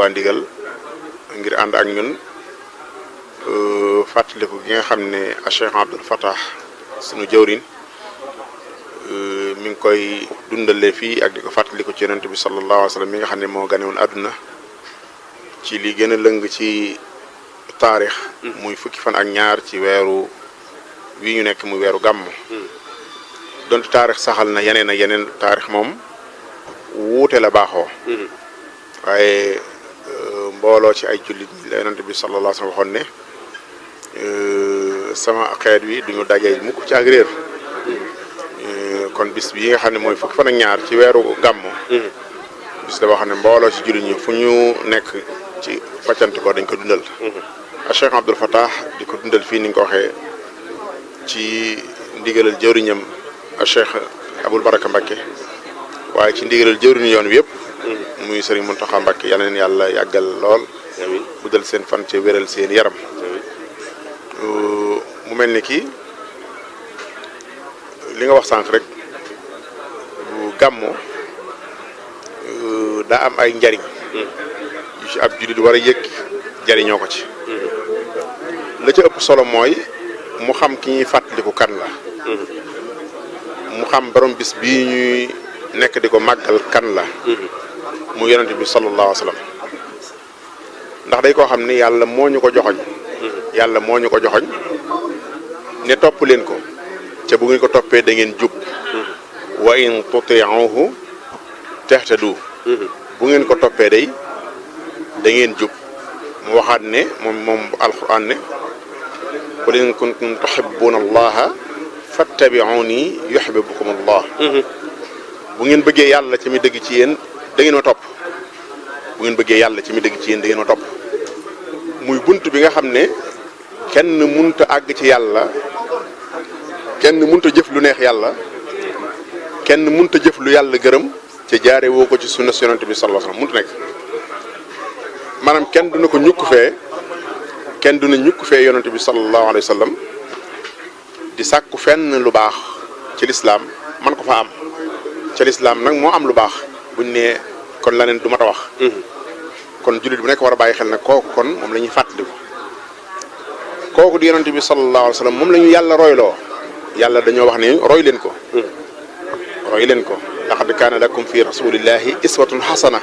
Touba Ndigal ngir ànd ak ñun fàttaliku gi nga xam ne Cheikh Abdoul Fattah sunu jawrin mi ngi koy dundale fii ak di ko fàttaliku ci yonent bi sallallahu alayhi wa sallam mi nga xam ne moo gane woon àdduna ci li gën a lëng ci taarix muy fukki fan ak ñaar ci weeru wi ñu nekk muy weeru gàmm donte taarix saxal na yeneen ak yeneen taarix moom wuute la baaxoo waaye mbooloo ci ay jullit ñi la yonent bi sallallahu alayhi wa sallam waxoon ne sama xeet wi duñu dajee mukk ci ak réer kon bis bi nga xam ne mooy fukki fan ak ñaar ci weeru gàmmu bis la boo xam ne mbooloo ci jullit ñi fu ñu nekk ci faccant ko dañ ko dundal Cheikh Abdoul Fattah di ko dundal fii ni nga ko waxee ci ndigalal jëwriñam Cheikh Aboul Baraka Mbacké waaye ci ndigalal jëwriñu yoon wi yëpp muy Serigne Mountakha Mbacké yal na leen yàlla yàggal lool guddal seen fan ci wéral seen yaram mu mel ni kii li nga wax sànq rek bu gàmmu daa am ay njariñ yu ci ab jullit war a yëg jariñoo ko ci la ca ëpp solo mooy mu xam ki ñuy fàttaliku kan la mu xam borom bis bii ñuy nekk di ko màggal kan la mu yonent bi sallallahu alayhi wa sallam ndax day koo xam ni yàlla moo ñu ko joxoñ yàlla moo ñu ko joxoñ ne topp leen ko ca bu ngeen ko toppee da ngeen jub wa in tuti'uhu tahtadu bu ngeen ko toppee day da ngeen jub mu waxaat ne moom alquran ne qul in kuntum tuhibbuna allaha fattabi'uni yuhibbukum allah bu ngeen bëggee yàlla ci mi dëgg ci yéen da ngeen ma topp bu ngeen bëggee yàlla ci mi dëgg ci yéen da ngeen ma topp muy bunt bi nga xam ne kenn munta àgg ci yàlla kenn munta jëf lu neex yàlla kenn munta jëf lu yàlla gërëm ca jaare woo ko ci sunna yonent bi sallallahu alayhi wasallam munta nekk maanaam kenn du na ko ñukk fee kenn du na ñukk fee yonent bi sallallahu alayhi wasallam di sàkku fenn lu baax ci lislaam man ko fa am ca lislaam nag moo am lu baax buñ ne kon leneen du mat a wax kon jullit bu nekk war a bàyyi xel nag kooku kon moom la ñuy fàttaliku kooku di yonent bi sallallahu alayhi wasallam moom la ñu yàlla royloo yàlla dañoo wax ne roy leen ko roy leen ko laqad kaana lakum fi rasulillahi iswatun hasana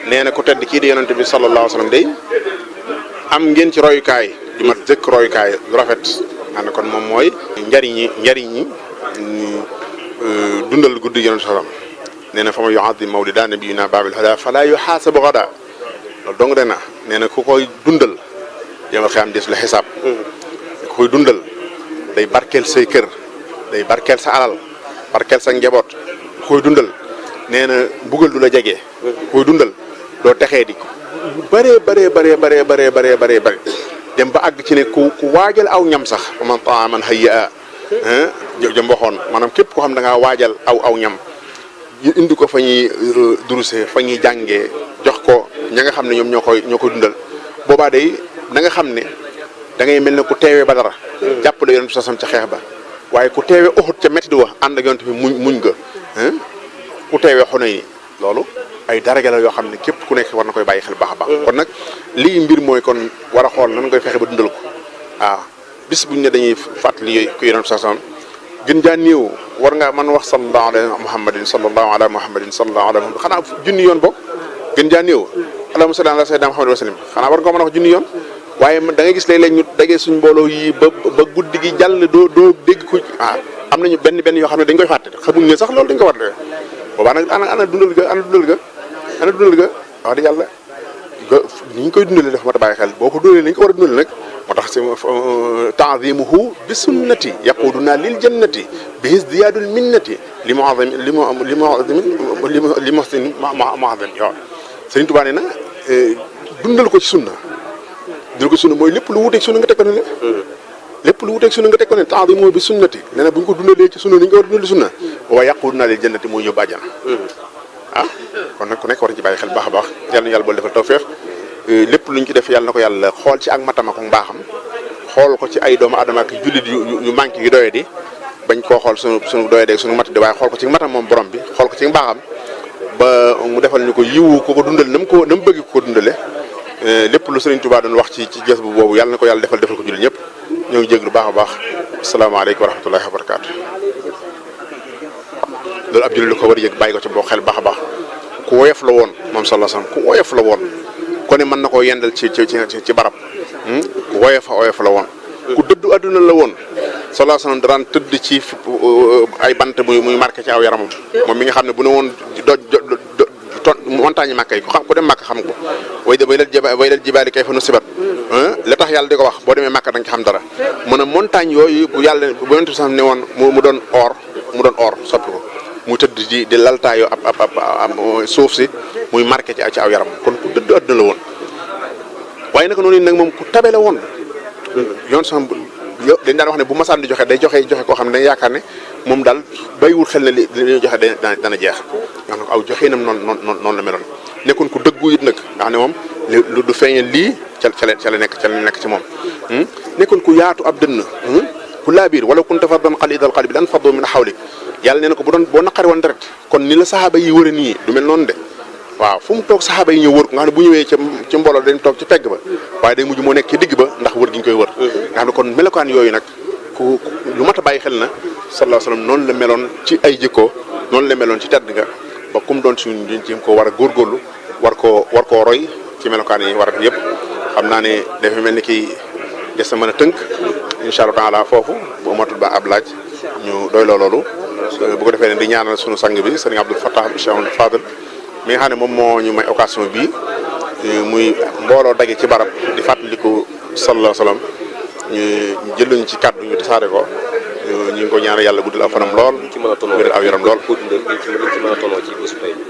nee na ku tedd kii di yonent bi sallallahu alayhi wasallam day am ngeen ci royukaay di mat jëkk royukaay lu rafet maanaam kon moom mooy njariñi dundal guddi yonent sallam nee na fa ma yu'azzim mawlida nabiyina babil huda fala yuhasabu ghadan loolu dong de na nee na ku koy dundal yomal xam des la xisaab ku koy dundal day barkeel say kër day barkeel sa alal barkeel sa njaboot ku koy dundal nee na mbugal du la jege ku koy dundal doo texee di bëree dem ba àgg ci ne ku waajal aw ñam sax man taaman hayya jëm waxoon maanaam képp koo xam da ngaa waajal aw ñam indi ko fa ñuy duruse fa ñuy jàngee jox ko ña nga xam ne ñoom ñoo koy dundal boobaa day da nga xam ne da ngay mel ne ku teewee ba dara jàppale yonent bi sasam ca xeex ba waaye ku teewee Uhud ca métti di wax ànd ak yonent bi muñ nga ku teewee Hunayn loolu ay daraja la yoo xam ne képp ku nekk war na koy bàyyi xel baax a baax kon nag lii mbir mooy kon war a xool nan koy fexe ba dundal ko waaw bis buñ ne dañuy fàttali ku yonent bi sasam gën jaa néew war nga mën wax sallallahu ala muhammadin sallallahu ala muhammadin sallallahu ala muhammadin xanaa junni yoon bokk gën jaa néew allahumma salli ala sayyidina muhammad wa sallim xanaa war nga mën a wax junni yoon waaye da ngay gis léeg-léeg ñu dagee suñ mbooloo yi ba guddi gi jàll doo dégg ko am nañu benn yoo xam ne dañ koy fàtte xamuñ ne sax loolu dañ ko war a boobaa nag ana dundal ga wax di yàlla ni ñu koy dundalee dafa mat a bàyyi xel boo ko dundalee ni ñu ko war a dundalee nag moo tax si ta'zimuhu bi sunnati yaquduna lil jannati bi izdiyaadul minnati li muhsin yow Sëriñ Tuubaa nee na dundal ko ci sunna mooy lépp lu wuteeg sunna nga teg ko ne lépp lu wuteeg sunna nga teg ko ne ta'zimuhu bi sunnati nee na bu ñu ko dundalee ci sunna ni ñu ko war a dundal sunna wa yaquduna lil jannati mooy yóbbu àjjana kon nag ku nekk war ci bàyyi xel baax a baax yàlla na yàlla boole defal tawfeex lépp luñ ci def yàlla na ko yàlla xool ci ak matam ak mbaaxam xool ko ci ay doomu adama ak jullit yu manqué yu doye di bañ koo xool sunu doye de sunu mat di waaye xool ko ci matam moom borom bi xool ko ci mbaaxam ba mu defal ñu ko yiwu ko dundal na mu bëgg ko dundale lépp lu Serigne Touba doon wax ci jës bu boobu yàlla na ko yàlla defal ko jullit ñëpp ñoo ngi jéglu baax a baax asalaamaaleykum wa rahmatullahi wa barakaatu. loolu ab jullit lu ko war a yëg bàyyi ko ci boo xel baax a baax ku woyof la woon moom sallallahu alayhi wasallam ku woyof la woon ko ne mën na koo yendal ci barab ku woyof la woon ku dëddu àdduna la woon sallallahu alayhi wasallam daan tëdd ci ay bant muy marqué ci aw yaramam moom mi nga xam ne bu ne woon montagne Makka yi ku dem Makka xam ko way lal jibaali kayfa nusibat la tax yàlla di ko wax boo demee Makka da nga xam dara mën a montagne yooyu bu yàlla bu yonent bi sax ne woon mu doon or soppi ko mu tëdd di laltaayoo ab suuf si muy marqué ci aw yaram kon ku dëdd àdduna la woon waaye naka noonu nag moom ku tabe la woon yoon sax dañ daan wax ne bu masaan di joxe day joxe koo xam ne dañ yaakaar ne moom daal bàyyiwul xel ne li ñuy joxe dana jeex nga xam ne aw joxe nam noonu la meloon nekkoon ku dëggu it nag nga xam ne moom lu du feeñal lii ca la nekk ci moom nekkoon ku yaatu ab dënn ku laabiir wala kunta fardan qalidal qalbi lan faddu min hawlik yàlla nee na ko boo naqari woon deret kon ni la saxaaba yi wëre nii du mel noonu de waaw fu mu toog saxaaba yi ñëw wër ko nga xam ne bu ñëwee ci mbooloo dañ toog ci pegg ba waaye day mujj moo nekk ci digg ba ndax wër gi ñu koy wër nga xam ne kon melokaan yooyu nag ku lu mat a bàyyi xel na sallallahu alayhi wasallam noonu la meloon ci ay jikko noonu la meloon ci tedd nga ba kum doon suñu diñ ci ko war a góorgóorlu war koo roy ci melokaan yi war a yëpp xam naa ne dafa mel ni kii des na mën a tënk incha allah taala foofu bu matul ba ab laaj ñu doy loolu bu ko defee ne di ñaanal suñu sang bi sëriñ Abdou Fattah Cheikh Fadel mi nga xam ne moom moo ñu may occasion bii muy mbooloo daje ci barab di fàttaliku sallallahu alayhi wasallam ñu jëluñ ci kàddu ñu tasaare ko ñu ngi ko ñaanal yàlla guddal aw fanam lool wéral aw yaram lool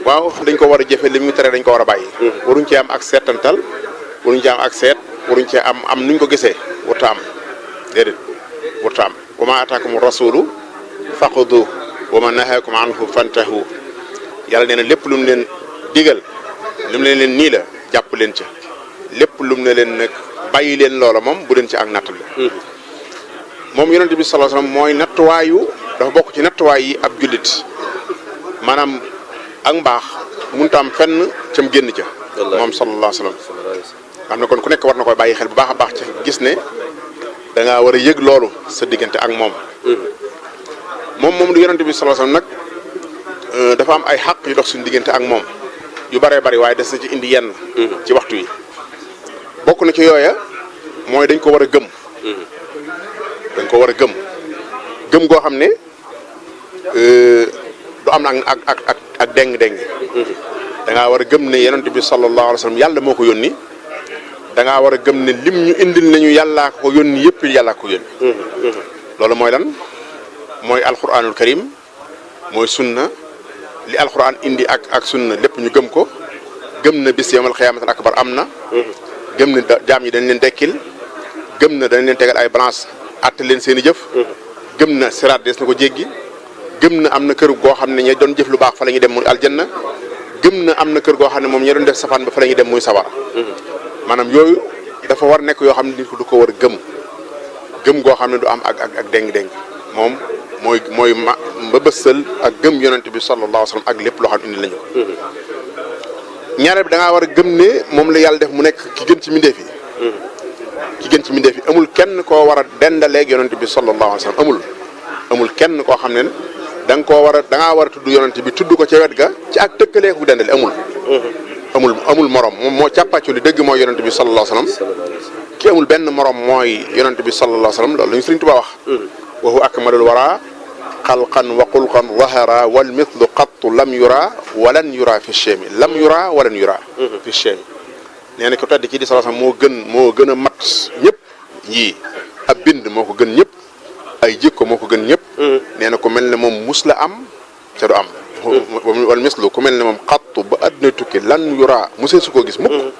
waaw dañ ko war a jëfe li mu tere dañ ko war a bàyyi waruñ cee am ak seetantal waruñ cee am ak seet waruñ cee am nuñ ko gisee warta am déedéet warta am wa ma ataakum rasulu faqudu wa ma nahakum anhu fantahu yàlla nee na lépp lu mu leen digal lu mu leen nii la jàpp leen ca lépp lu mu ne leen nag bàyyi leen loola moom bu leen ci ak nattal moom yonent bi sallallahu alayhi wasallam mooy nattuwaayu dafa bokk ci nattuwaay yi ab jullit maanaam ak mbaax mënut a am fenn cam génn ca moom sallallahu alayhi wasallam xam ne kon ku nekk war na koy bàyyi xel bu baax a baax ci gis ne da ngaa war a yëg loolu sa diggante ak moom du yonent bi sallallahu alayhi wasallam nag dafa am ay xaq yu dox suñu diggante ak moom yu bëree bëri waaye des na ci indi yenn ci waxtu yi bokk na ci yooya mooy dañ ko war a gëm dañ ko war a gëm goo xam ne du am na ak déng-déng da ngaa war a gëm ne yonent bi sallallahu alayhi wasallam yàlla moo ko yónni da ngaa war a gëm ne lim ñu indil nañu yàllaa ko yónni yëpp yàllaa ko yónni loolu mooy lan mooy alquranul karim mooy sunna li alquran indi ak sunna lépp ñu gëm ko gëm na bis yawmal xiyaamatul akbar am na gëm na jaam yi dañ leen dekkil gëm na dañ leen tegal ay balance àtte leen seen i jëf gëm na siraat des na ko jéggi gëm na am na kër goo xam ne ña doon jëf lu baax fa la ñuy dem muy aljanna gëm na am na kër goo xam ne moom ña doon def safaan ba fa la ñuy dem muy sawara maanaam yooyu dafa war nekk yoo xam ne nit ko du ko war a gëm goo xam ne du am ak déng-déng moom mooy mbëbësal ak gëm yonent bi sallallahu alayhi wasallam ak lépp loo xam ne indi lañu ko ñaareel bi da ngaa war a gëm ne moom la yàlla def mu nekk ki gën ci mbindeef yi amul kenn koo war a dendaleeg yonent bi sallallahu alayhi wasallam amul kenn koo xam ne da ngaa war a tudd yonent bi tudd ko ca wet ga ci ak tëkkalee ko dendale amul morom moom moo càppàccu li dëgg mooy yonent bi sallallahu alayhi wasallam ki amul benn morom mooy yonent bi sallallahu alayhi wasallam loolu la ñu Sëriñ Tuubaa wax wa huwa akmalul wara xalqan wa xulqan zahara wal mithlu qattu lam yura walan yura fi shemi lam yura walan yura fi shemi nee na ko tedd ci di sallallahu alayhi wasallam moo gën a mat ñëpp yii ab bind moo ko gën ñëpp ay jikko moo ko gën ñëpp nee na ku mel ne moom mus la am ca du am wal mislu ku mel ne moom xattu ba àdduna tukki lan yura musee su ko gis mukk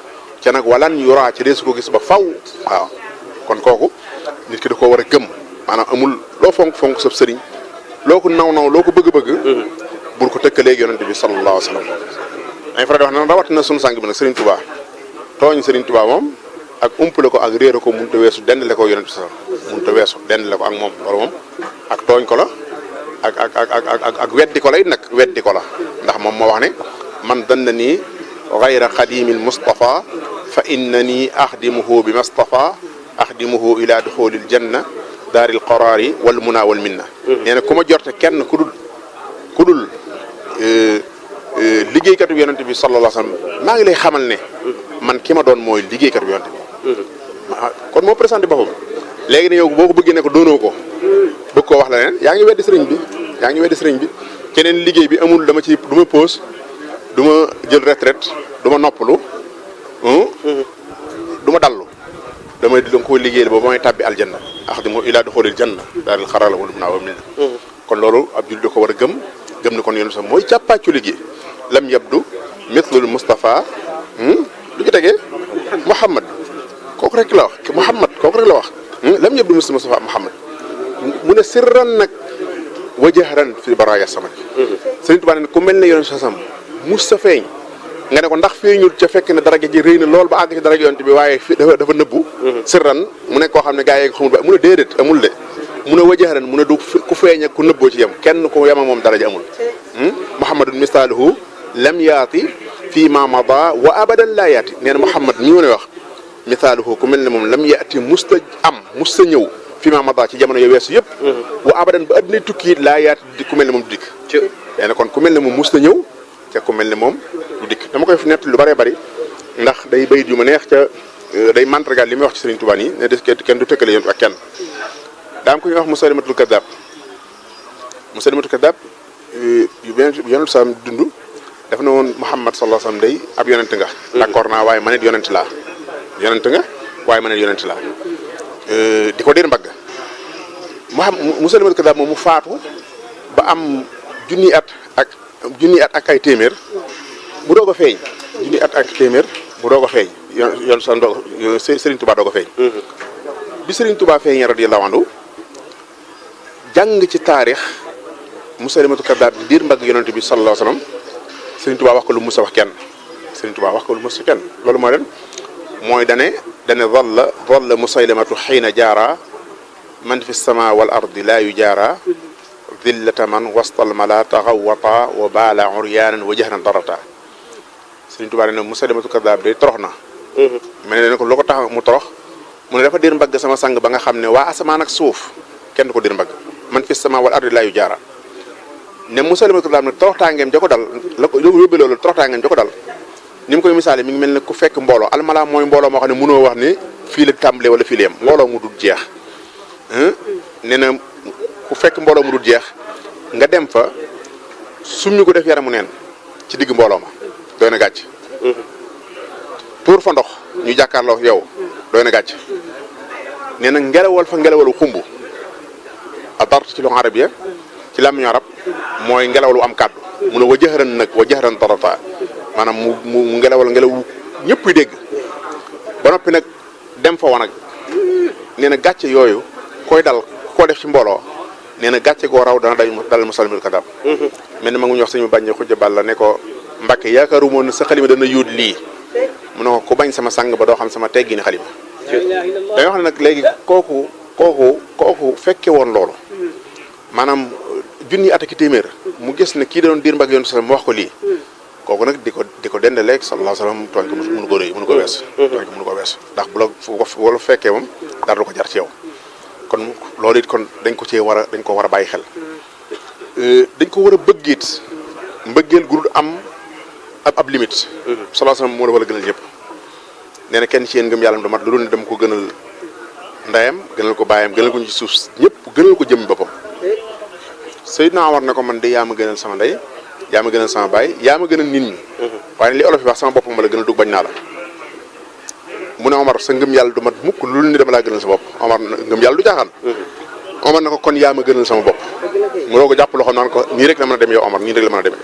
ca nag walan yura ca dee su ko gis ba faw waaw kon kooku nit ki da koo war a gëm maanaam amul loo fonk sab sëriñ loo ko naw loo ko bëgg-bëgg bul ko tëkkaleeg yonent bi sallallahu alayhi wasallam dañ fa di wax ne rawatina sunu sang bi nag Sëriñ Tuubaa tooñ Sëriñ Tuubaa moom ak umpale ko ak réere ko mënut a weesu dendale ko yonent bi mënut a weesu dendale ko ak moom loolu moom ak tooñ ko la ak weddi ko la it nag weddi ko la ndax moom moo wax ne man dannani gayra xadimil Mustafa fa innani axdimuhu bi Mustafa axdimuhu ila duxulil janna daaril qaraari wal muna wal minna. nee na ku ma jorte kenn ku dul liggéeykatu yonent bi sallallahu alayhi wa sallam maa ngi lay xamal ne man ki ma doon mooy liggéeykatu yonent bi. kon moo présenté boppam léegi ne yow boo ko bëggee ne ko doonoo ko bëgg koo wax la leen yaa ngi weddi sëriñ bi keneen liggéey bi amul dama ci du ma pause du ma jël retraite du ma noppalu du ma dallu damay da nga koy liggéeyal boobu may tàbbi aljanna ax di moo ilaa du xoolil janna daal xarala wala mun naa wa mil na kon loolu ab jullit da ko war a gëm ni kon yoonu sax mooy càppaacu liggéey lam yabdu mithlul Mustafa lu ci tegee Muhammad kooku rek la wax Muhammad kooku rek la wax lam yabdu mithlul Mustafa Muhammad mu ne sirran nag wa jahran fi baraya samad Sëriñ Tuubaa ne ku mel ne yoonu sasam mus sa feeñ nga ne ko ndax feeñul ca fekk ne daraja ji rëy na lool ba àgg ci daraja yonent bi waaye fi dafa nëbbu sirran mu nekk koo xam ne gaa yi xamul ba mu ne déedéet amul de mu ne wajaharan mu ne du ku feeñ ak ku nëbboo ci yem kenn ku yema moom daraja amul muhammadun misaaluhu lam yaati fii ma mada wa abadan laa yaati nee na muhammad mi ma ne wax misaaluhu ku mel ne moom lam yaati musta ñëw fii ma mada ci jamono yo weesu yëpp wa abadan ba addina tukki laa yaati di ku mel ne moom du dikk nee na kon ku mel ne moom musta ñëw ca ku mel ne moom du dikk dama koy nett lu bëree bëri ndax day bayit yu ma neex ca day mantragal li muy wax ci Sëriñ Tuubaa yi ne des kenn du tëkkale yoon ak kenn daa am ko ñuy wax Musaylimatul Kaddaab yu benn yonent sa dund daf na woon Muhammad sallallahu alayhi wasallam day ab yonent nga d'accord naa waaye man it yonent laa di ko dér mbagg Musaylimatul Kaddaab moom mu faatu ba am junni at ak ay téeméer bu doog a feeñ junni at ak téeméer bu doog a feeñ yoon sa ndoog Serigne Touba doog a feeñ bi Serigne Touba feeñee radiyallahu anhu jàng ci taarix Musaylimatul Kaddaab di diir mbagg yonent bi sallallahu alayhi wasallam Serigne Touba wax ko lu musa wax kenn loolu mooy leen mooy dane dhalla Musaylimatu xiina jaara man fi sama wal ardi laa yu jaara dillata man wastal mala taxawata wa baala uryaanan wa jahran darata Sëriñ Tuubaa ne Musaylimatul Kaddaab de torox na mel ne ko loo ko tax mu torox mu ne dafa dir mbagg sama sang ba nga xam ne waa asamaan ak suuf kenn du ko dir mbagg man fi sama wal ardi laa yu jaara ne Musaylimatul Kaddaab ne toroxtaangeem ja ko dal la ko yóbbe loolu toroxtaangeem ja ko dal ni mu koy misaale mi ngi mel ne ku fekk mbooloo almala mooy mbooloo moo xam ne mënoo wax ni fii la tàmbalee wala fii la yem mbooloo mu dul jeex nee na ku fekk mbooloo mu dul jeex nga dem fa summi ko def yaramu neen ci digg mbooloo ma doy na gàcc tuur fa ndox ñu jàkkaarloo yow doy na gàcc nee na ngelawal fa ngelawalu xumb a dart ci lu arabiya ci làmmiñu arab mooy ngelaw lu am kàddu mu ne wa jahran tarata maanaam mu ngelaw ñëpp yi dégg ba noppi nag dem fa wanag nee na gàcce yooyu koy dal koo def ci mbooloo nee na gàcce goo raw dana dal Musaylimatul Kaddaab mel ni ma ngi ñu wax suñu bañ xujja balla ne ko Mbàkke yaakaaru moon ne sa xalima dana yóot lii mu ne ko ku bañ sama sang ba doo xam sama teggini xalima dañoo wax ne nag léegi kooku fekke woon loolu maanaam junni at ak téeméer mu gis ne kii da doon diir mbagg yoon sa mu wax ko lii kooku nag di ko dendaleeg sallallahu alayhi wasallam tooñ ko mënu ko rëy mënu ko wees ndax bu la fekkee moom dara du ko jar ci yow kon loolu it kon dañ ko war a bàyyi xel dañ ko war a bëgg it mbëggeel gu dul am ab limite sallallahu alayhi wasallam moo la war a gënal ñëpp nee na kenn ci yéen ngëm yàlla du mat lu dul ne dama ko gënal ndeyam gënal ko baayam gënal ko ñu ci suuf ñëpp gënal ko jëm boppam Seydina Omar ne ko man de yaa ma gënal sama ndey yaa ma gënal sama baay yaa ma gënal nit ñi waaye li olof yi wax sama bopp ma la gënal dug bañ naa la mu ne Omar sa ngëm yàlla du mat mukk lu ni dama laa gënal sa bopp Omar ngëm yàlla du jaaxaan Omar na ko kon yaa ma gënal sama bopp mu roo ko jàpp loxo naan ko nii rek la mën a demee yow Omar nii rek la mën a demee